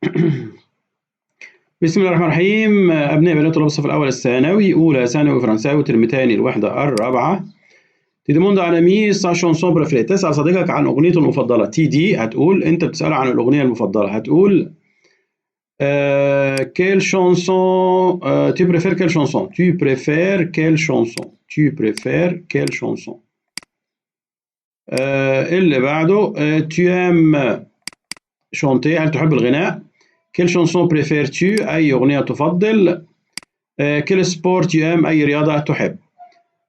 بسم الله الرحمن الرحيم. أبناء بنات طلاب الصف الأول الثانوي، أولى ثانوي فرنساوي، ترم تاني، الوحدة الرابعة. Tu demandes à un ami sa chanson préférée. تسأل صديقك عن أغنيته المفضلة. tu dis هتقول، أنت بتسأله عن الأغنية المفضلة، هتقول quelle chanson tu préfères، quelle chanson tu préfères، quelle chanson tu préfères، quelle chanson. اللي بعده tu aimes chanter، هل تحب الغناء؟ quelle chanson préfères-tu، أي أغنية تفضل؟ quel sport tu aimes، أي رياضة تحب؟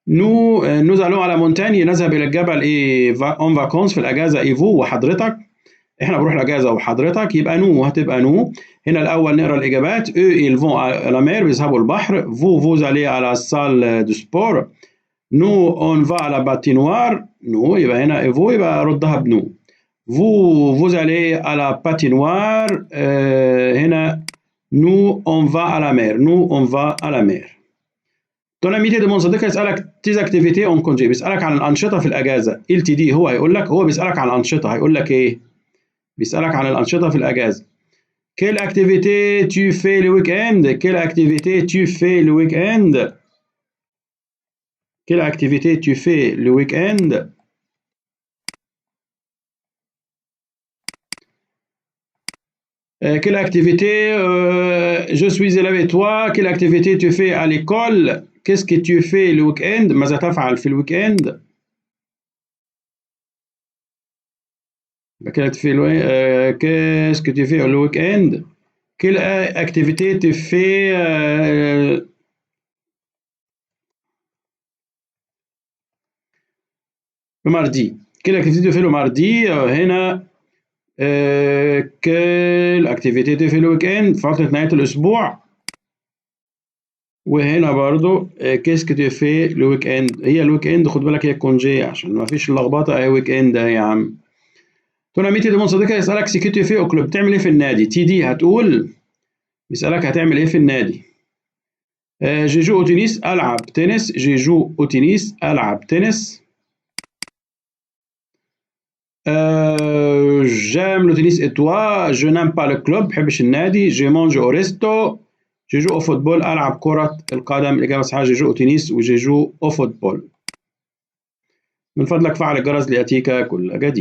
nous allons à la montagne، نذهب إلى الجبل إيه en vacances في الأجازة. et vous وحضرتك، إحنا بنروح الأجازة وحضرتك، يبقى nous هتبقى nous. هنا الأول نقرأ الإجابات. eux ils vont à la mer، بيذهبوا البحر. vous vous allez à la salle de sport. nous on va à la patinoire. nous يبقى هنا et vous يبقى ردها ب nous. vous vous allez à la patinoire. هنا nous on va à la mer، nous on va à la mer. ton ami te demande، صديقك يسألك tes activités en congé، بيسألك عن الأنشطة في الأجازة. il te dit هو هيقول لك، هو بيسألك عن الأنشطة، هيقول لك إيه؟ بيسألك عن الأنشطة في الأجازة. quelle activité tu fais le week-end، quelle activité tu fais le week-end، quelle activité tu fais le week-end. Quelle activité je suis élève et toi، quelle activité tu fais à l'école، qu'est-ce que tu fais le week-end، ماذا تفعل في ال week-end؟ qu'est-ce que tu fais le week-end، quelle activité tu fais le mardi، quelle activité tu fais le mardi. هنا quelle activité tu fais le week-end في عطلة نهاية الأسبوع. وهنا برضو qu'est-ce que tu fais le week-end، هي ال week-end خد بالك هي congé عشان ما فيش اللخبطة، اهي week-end اهي يا عم. ton ami te demande، صديقك يسألك ce que tu fais au club، بتعمل ايه في النادي؟ tu dis هتقول، بيسألك هتعمل ايه في النادي. je joue au tennis، ألعب تنس. je joue au tennis، ألعب تنس. j'aime le tennis et toi، je n'aime pas le club، بحبش النادي. je mange au resto، je joue au football، ألعب كرة القدم. الإجابة الصحيحة je joue au tennis و je joue au football. من فضلك فعل الجرس ليأتيك كل جديد.